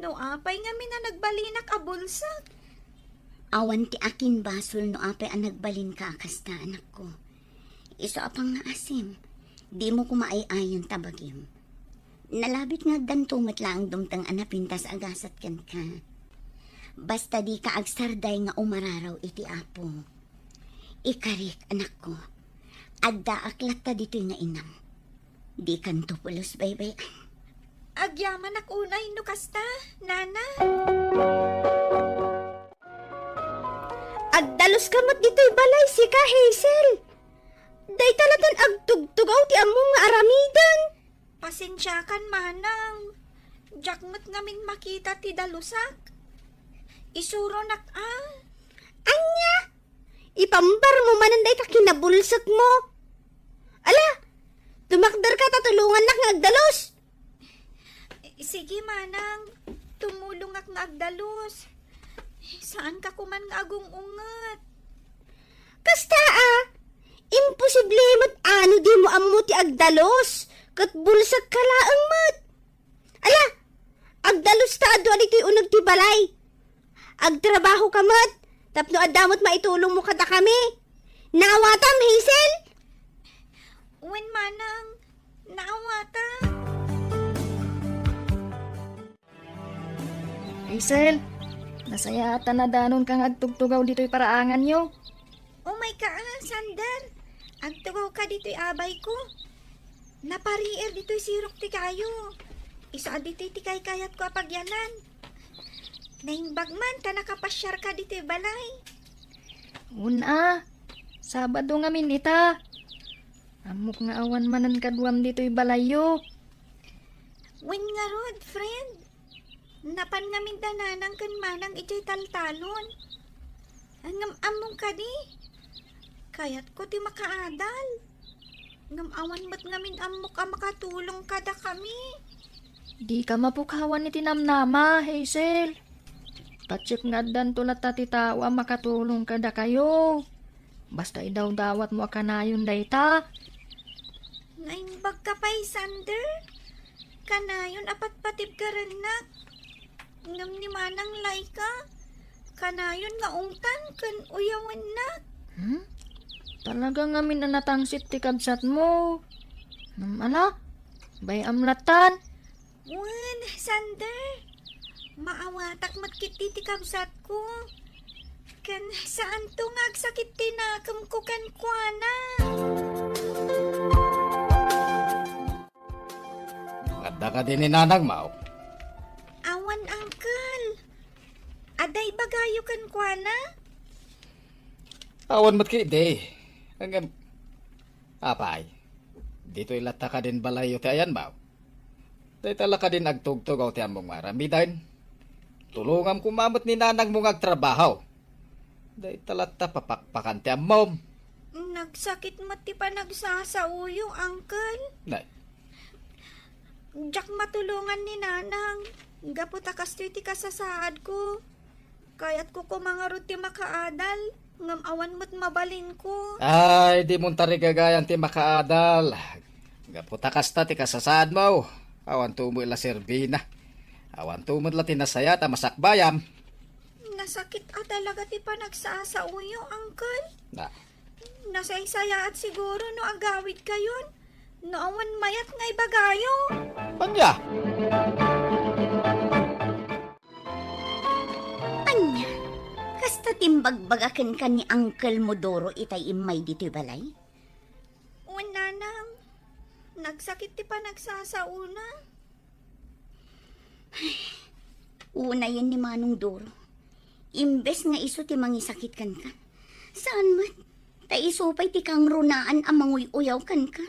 No apay ngamin a nagbalinak a bulsek? Awan ti akinbasol no apay a nagbalinka a kasta, anakko. Isu a pangngaasim, dimo koma ay-ayon ta bagim. Nalabit nga addanto met laeng dumteng a napintas a gasat kenka. Basta dika agsarday nga umararaw iti Apo. Ikarik, anakko, addaak latta ditoy nga inam. Dikanto pulos baybay-an. Agyamanak unay no kasta, nana. Agdaluska met ditoy balay, sika, Hazel. Dayta latta agtugtugaw ti ammom nga aramiden. Pasensiakan, manang. Diak met ngamin makita ti dalusak. Isuronak a. Ania? Ipambarmo manen dayta kinabulsekmo. Ala, tumakderka ta tulongannak nga agdalus. Sige, manang. Tumulongak nga agdalus. Saanka koman nga agung-unget. Kasta a, imposible met a no dimo ammo ti agdalus, ket bulsekka laeng met. Ala, agdalus ta adu a ditoy uneg ti balay. Agtrabahoka met, tapno adda met maitulongmo kadakami. Naawatam, Hazel? Wen, manang, naawatam. Hazel, nasayaat a nadanonka nga agtugtugaw ditoy paraanganyo. Umayka a, Sander. Agtugawka ditoy abayko. Napariir ditoy sirok ti kayo. Isu a ditoy ti kaykayatko a pagyanan. Naimbag man ta nakapasiarka ditoy balay. Wen a, Sabado ngamin ita. Ammok nga awan manen kaduam ditoy balayyo. Wen ngarud, friend. Napan ngamin da nanang ken manang idiay taltalon. Ngem ammom kadi? Kayatko ti makaadal. Ngem awan met ngamin ammok a makatulong kadakami. Dika mapukawan iti namnama, Hazel. Patiek nga addanto latta ti tao a makatulong kadakayo. Basta idawdawatmo a kanayon dayta. Naimbagka pay, Sander. Kanayon a patpatibkarennak. Ngem ni Manang Laika, kanayon nga ungtan ken uyawennak. Hmm? Talaga ngamin a natangsit ti kabsatmo. Ngem ala, bay-am lattan. Wen, Sander, maawatak met ketdi ti kabsatko. Ken saanto nga agsakit ti nakemko kenkuana. Adda kadi ni nanangmo? Awan, uncle. Adda ibagayo kenkuana? Awan met ketdi. Ngem, apay, ditoy latta kadin balayyo ti ayanmo? Dayta la kadin agtugtugaw ti ammom nga aramiden. Tulongam koma met ni nanangmo nga agtrabaho. Dayta latta papakpakan ti ammom. Nagsakit met ti panagsasaoyo, uncle. Nay. Diak matulongan ni nanang. Gapu ta kastoy ti kasasaadko. Kayatko koma ngarud ti makaadal. Ngem awan met mabalinko. Ay, di mo tarigagayan ti makaadal. Gapu ta kasta ti kasasaadmo. Awan to mo ila serbina. Awan to met la ti nasayaat a masakbayam. Nasakit a talaga ti panagsasaoyo, Uncle. Na. Nasaysayaat siguro no agawid kayon. No awan mayat nga ibagayo. Anya? Anya, kasta ti imbagbaga kenka ni Uncle mo Doro itay immay ditoy balay? Wen, Nanang, nagsakit ti panagsasaona. Unayen ni Manong Doro. Imbes nga isu ti mangisakit kenka, saan met, ta isu pay ti kangrunaan a manguy-uyaw kenka.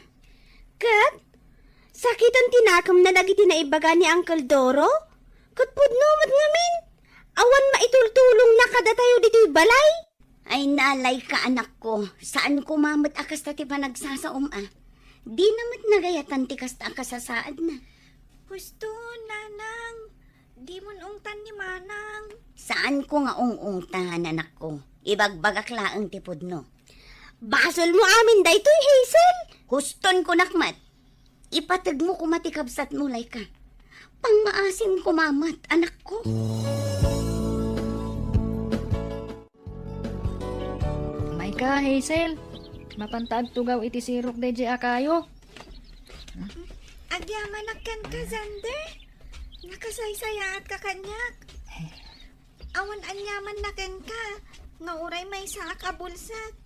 Ket, sakiten ti nakemna dagiti naibaga ni Uncle Doro? Ket pudno met ngamin, awan maitultulongna kadatayo ditoy balay? Ay, nalay ka, anakko. Saan koma met a kasta ti panagsasaom, a. Dina met nagayatan ti kasta a kasasaadna. Husto, Nanang. Dimon ungtan ni Manang. Saan ko nga ung-ungtan, anakko. Ibagbagak laeng ti pudno. Basol mo amin daytoy, Hazel. Huston ko, nakmat. Ipateg mo koma ti kabsat mo, Laika. Pangmaasim koma met, anakko. Mayka, Hazel. Mapanta agtugaw iti sirok daydiay a kayo. Agyamanak kenka, Xander. Nakasaysayaat ka kaniak. Awan aniamanna kenka, nga uray maysaak a bulsak.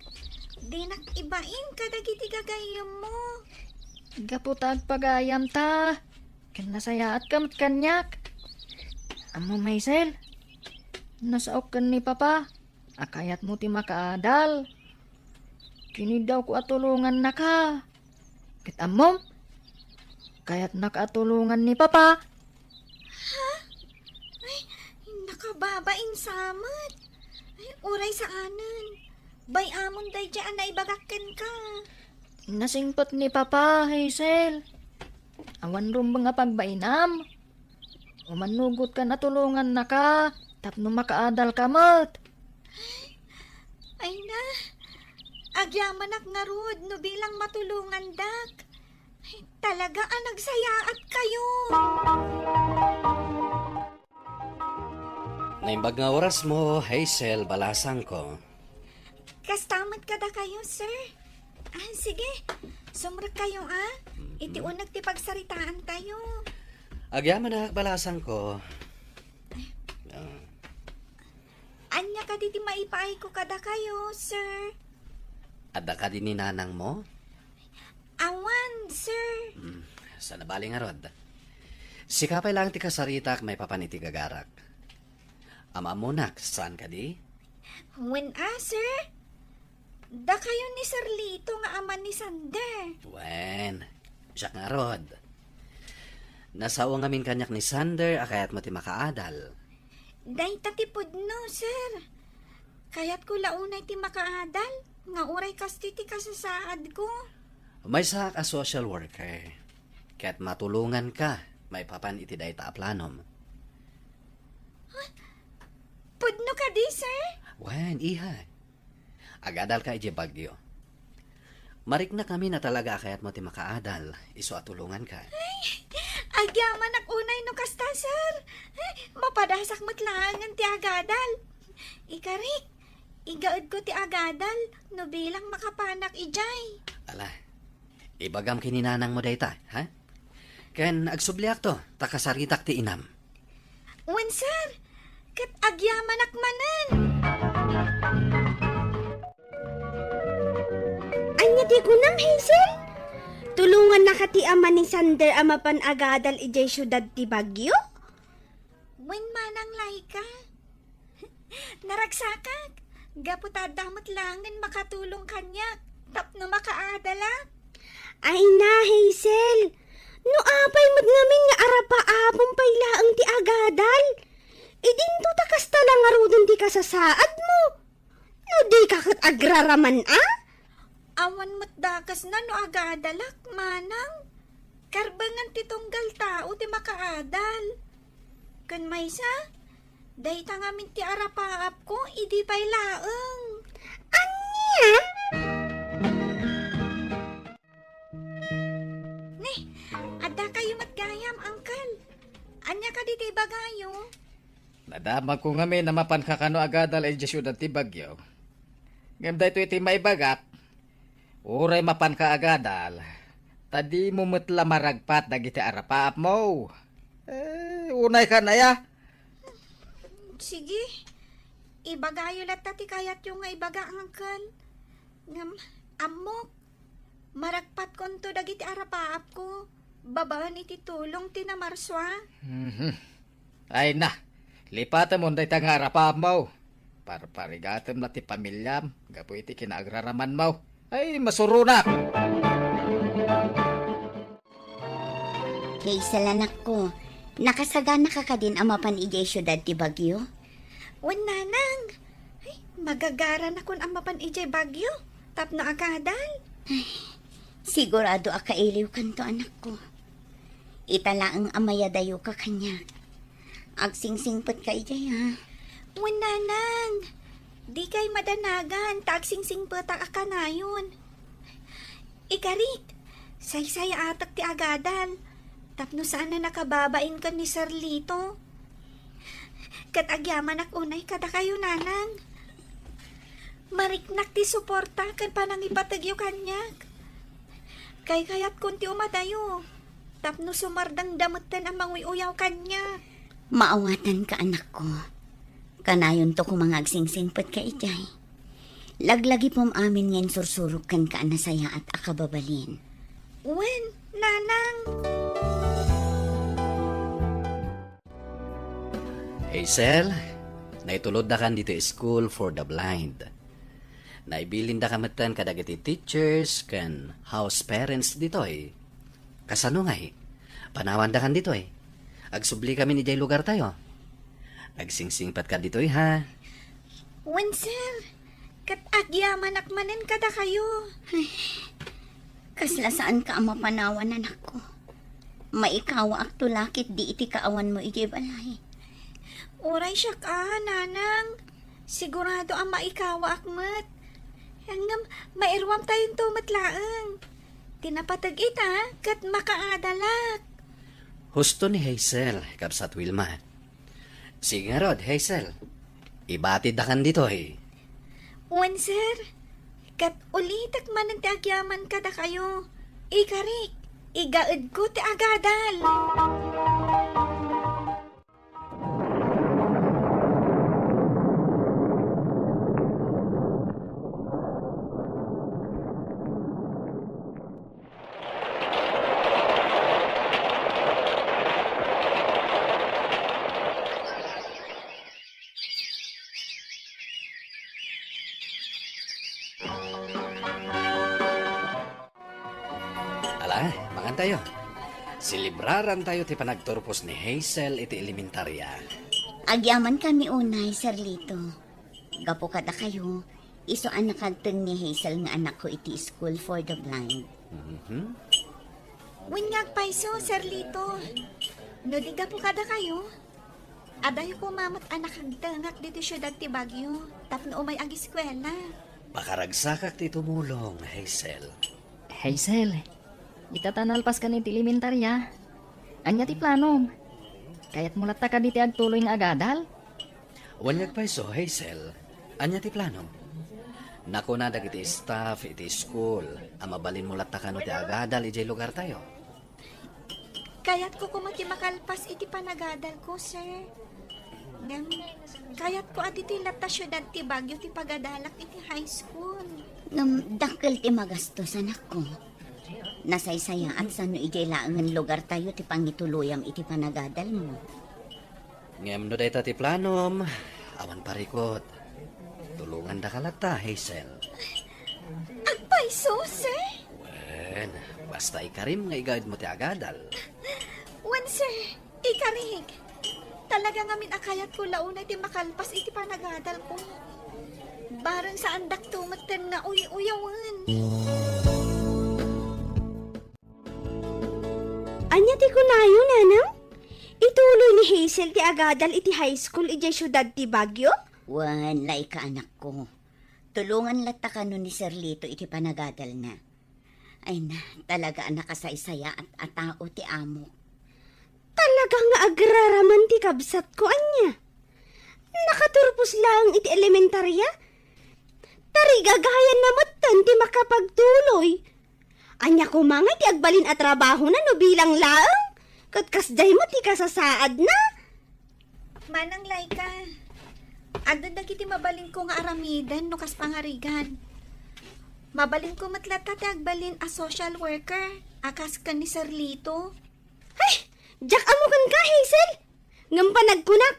Dinak ibain kadagiti gagayyemmo. Gapu ta agpagayam ta, ken nasayaat ka met kaniak. Ammom, Hazel, nasaok ken ni Papa a kayatmo ti makaadal. Kinidawko a tulongannaka. Ket ammom, kayatnaka a tulongan ni Papa. Ha? Ay, nakababain sa met. Ay, uray saanen. Bay-amon daydiay a naibagak kenka. Nasingpet ni Papa, Hazel. Awan rumbeng a pagbainam. Umannugot ka a tulongannaka tapno makaadal ka met. Ay na, agyamanak ngarud no bilang matulongandak. Ay, talaga a nagsayaat kayo. Naimbag nga oras mo, Hazel, balasangko. Kasta met kadakayo, sir. Ah, sige, sumrek kayo, ah. Iti uneg ti pagsaritaan tayo. Agyamanak, balasangko. Ah. Ania kadi ti maipaayko kadakayo, sir? Adda kadi ni nanangmo? Awan, sir. Hmm, saan a bali ngarud. Sika pay laeng ti kasaritak maipapan iti gagarak. Am-ammonak, saan kadi? Wen a, sir. Dakayo ni Sir Lito nga ama ni Sander. Wen, siak ngarud. Nasao ngamin kaniak ni Sander a kayatmo ti makaadal. Dayta ti pudno, sir. Kayatko la unay ti makaadal, nga uray kastoy ti kasasaadko. Maysaak a social worker, ket matulonganka maipapan iti dayta a planom. Huh? Pudno kadi, sir? Wen, iha. Agadalka idiay Baguio. Mariknak ngamin a talaga a kayatmo ti makaadal, isu a tulonganka. Ay, agyamanak unay no kasta, sir. Ay, mapadasak met laengen ti agadal. Ikarik, igaedko ti agadal no bilang makapanak idiay. Ala, ibagam ken ni nanangmo dayta, ha? Ken agsubliakto, ta kasaritak ti inam. Wen, sir, ket agyamanak manen. Ania ti kunam, Hazel? Tulongannaka ti ama ni Sander a mapan agadal idiay siudad ti Baguio? Wen, manang Laika. Naragsakak, gapu ta adda met laengen makatulong kaniak tapno makaadalak. Ay na, Hazel! No apay met ngamin nga arapaapem pay laeng ti agadal? Idinto ta kasta la ngaruden ti kasasaadmo. No dika ket agraraman a? Awan met dakesna no agadalak, manang. Karbengan ti tunggal tao ti makaadal. Ken maysa, dayta ngamin ti arapaapko idi pay laeng. Ni, adda kayo met gayam, Uncle. Ania kadi ti ibagayo? Nadamagko ngamin a mapanka kano agadal idiay siudad ti Baguio. Ngem daytoy ti maibagak, uray mapanka agadal, ta dimo met la maragpat dagiti arapaapmo. Eh, unaykan aya? Sige, ibagayo latta ti kayatyo nga ibaga, Uncle. Ngem, ammok, maragpatkonto dagiti arapaapko babaen iti tulong ti namarsua. Mhm. Ay na, lipatemon dayta nga arapaapmo. Parparigatem la ti pamiliam gapu iti kinaagraramanmo. Ay, masuronak! Hazel, anakko, nakasaganaka kadin a mapan idiay siudad ti Baguio? Wen, nanang. Ay, magagaranakon a mapan idiay Baguio tapno agadal. Ay, sigurado a kailiwkanto, anakko. Ita laeng a mayadayoka kaniak. Agsingsingpetka idiay, ha? Wen, nanang. Dikay madanagan ta agsingsingpetak a kanayon. Ikarik, saysayaatak ti agadal tapno saan a nakababain ken ni Sir Lito. Ket agyamanak unay kadakayo, nanang. Mariknak ti suporta ken panangipategyo kaniak. Kaykayatkon ti umadayo tapno sumardengda metten a manguy-uyaw kaniak. Maawatanka, anakko. Kanayonto koma nga agsingsingpetka idiay. Laglagipem amin nga insursurok kenka a nasayaat a kababalin. Wen, nanang. Hazel, naituloddakan ditoy School for the Blind. Naibilindaka metten kadagiti teachers ken house parents ditoy. Kasano ngay? Panawandakan ditoy. Agsubli kami idiay lugartayo. Agsingsingpetka ditoy, ha? Wen, sir. Ket agyamanak manen kadakayo. Ay, kasla saanka a mapanawan, anakko. Maikawaakto la ketdi iti kaawanmo idiay balay. Uray siak a, nanang. Sigurado a maikawaak met. Ngem, mairuamtayonto met laeng. Ti napateg ita, ket makaadalak. Husto ni Hazel, Kabsat Wilma. Sige ngarud, Hazel. Ibatiddakan ditoy. Wen, sir. Ket ulitek manen ti agyaman kadakayo. Ikarik, igaedko ti agadal. Ala, mangantayo. Selebrarantayo ti panagturpos ni Hazel iti elementarya. Agyamankami unay, Sir Lito. Gapu kadakayo, isu a nakadteng ni Hazel nga anakko iti School for the Blind. Mhm. Wen nga agpayso, Sir Lito. No di gapu kadakayo, adayo koma met a nakagtengak ditoy siudad ti Baguio tapno umay agiskuela. Pakaragsakak ti tumulong, Hazel. Hazel, ita ta nalpaskan iti elementarya. Ania ti planom? Kayatmo latta kadi ti agtuloy nga agadal? Wen nga agpayso, Hazel. Ania ti planom? Nakuna dagiti staff iti school a mabalinmo latta kano ti agadal idiay lugartayo. Kayatko koma ti makalpas iti panagadalko, sir. Ngem, kayatko a ditoy latta siudad ti Baguio ti pagadalak iti high school. Ngem, dakkel ti magastos, anakko. Nasaysayaat sano idiay laengen lugartayo ti pangituloyam iti panagadalmo. Ngem no dayta ti planom, awan parikut. Tulongandaka latta, Hazel. Agpayso, sir? Wen, basta ikarim nga igaedmo ti agadal. Wen, sir, ikarik. Talaga ngamin a kayatko la unay ti makalpas iti panagadalko. Bareng saandakto metten nga uy-uyawen. Ania ti kunayo, nanang? Ituloy ni Hazel ti agadal iti high school idiay siudad ti Baguio? Wen, laika, anakko. Tulongan latta kano ni Sir Lito iti panagadalna. Ay na, talaga a nakasaysayaat a tao ti amo. Talaga nga agraraman ti kabsatko, ania? Nakaturpos laeng iti elementarya? Tarigagayanna metten ti makapagtuloy. Ania koma nga iti agbalin a trabahona no bilang laeng? Ket kasdiay met ti kasasaadna? Manang Laika, adda dagiti mabalinko nga aramiden no kas pangarigan. Mabalinko met latta ti agbalin a social worker a kas ken ni Sir Lito. Ay, diak ammo kenka, Hazel. Ngem panagkunak,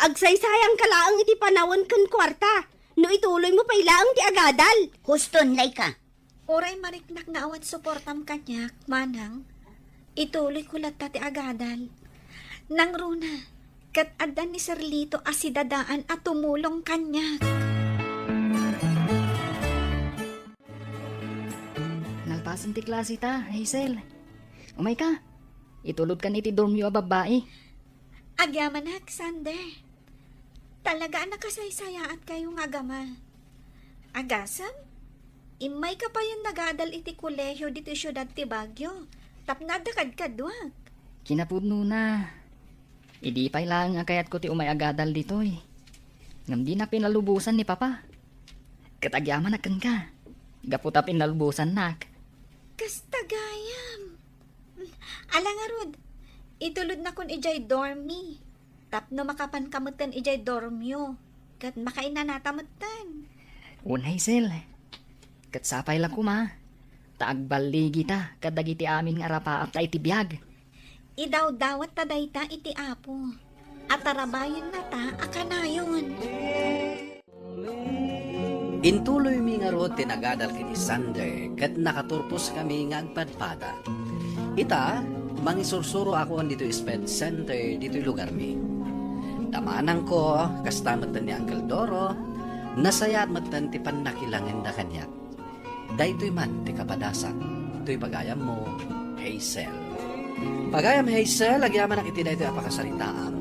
agsaysayangka laeng iti panawen ken kuarta no ituloymo pay laeng ti agadal. Huston, Laika. Uray mariknak nga awan suportam kaniak, manang, ituloyko latta ti agadal. Nangruna, ket adda ni Sir Lito a sidadaan a tumulong kaniak. Nalpasen ti klaseta, Hazel. Umayka, itulodkan iti dormyo a babbai. Agyamanak, Sander. Talaga a nakasaysayaatkayonto nga agama. Agasem, immayka payen nagadal iti kolehio ditoy siudad ti Baguio tapno adda kadkaduak. Kinapudnona, idi pay laeng a kayatko ti umay agadal ditoy, ngem dinak pinalubosan ni Papa. Ket agyamanak kenka, gapu ta pinalubosannak. Kasta gayam. Ala ngarud, itulodnakon idiay dormi. Tapno makapanka metten idiay dormyo, ket makainanata metten. Wen, Hazel, ket sapay la koma ta agballigita kadagiti amin nga arapaapta iti biag. Idawdawatta dayta iti Apo, a tarabayennata a kanayon. Intuloymi ngarud ti nagadal ken ni Sander ket nakaturposkami nga agpadpada. Ita, mangisursuroakon ditoy SPED Center ditoy lugarmi. Ta manangko, kasta metten ni Uncle Doro, nasayaat metten ti pannakilangenda kaniak. Daytoy man ti kapadasak toy pagayammo, Hazel. Pagayam Hazel, agyamanak iti daytoy a pakasaritaam.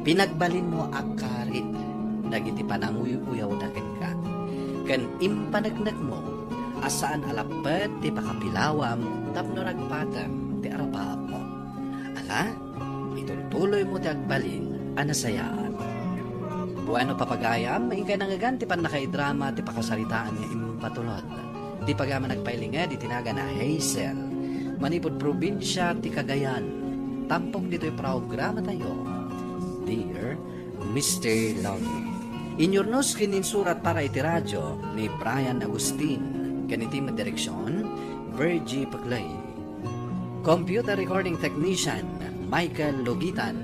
Pinagbalinmo a karit dagiti pananguy-uyawda kenka, ken impaneknekmo a saan a lapped ti pakapilawam tapno nagpatem ti arapaapmo. Ala, itultuloymo ti agbalin a nasayaat. Bueno, papagayam, inkay nangngegan ti pannakaidrama ti pakasaritaan nga impatulod ti pagayam a nagpailinged iti nagan a Hazel. Manipud probinsia ti Cagayan, tampok ditoy programatayo, Dear Mister Logie. Inyurnos ken insurat para iti radio ni Brian Agustin, ken iti direksion, Virgie Paclay. Computer recording technician, Michael Logitan,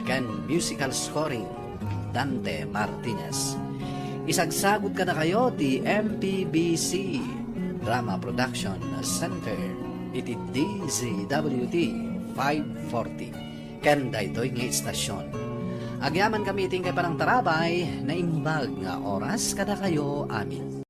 ken musical scoring, Dante Martinez. Isagsagut kadakayo ti M P B C Drama Production Center iti D Z W T five forty ken daytoy nga istasion. Agyamankami iti inkay panangtarabay, naimbag nga oras kadakayo amin.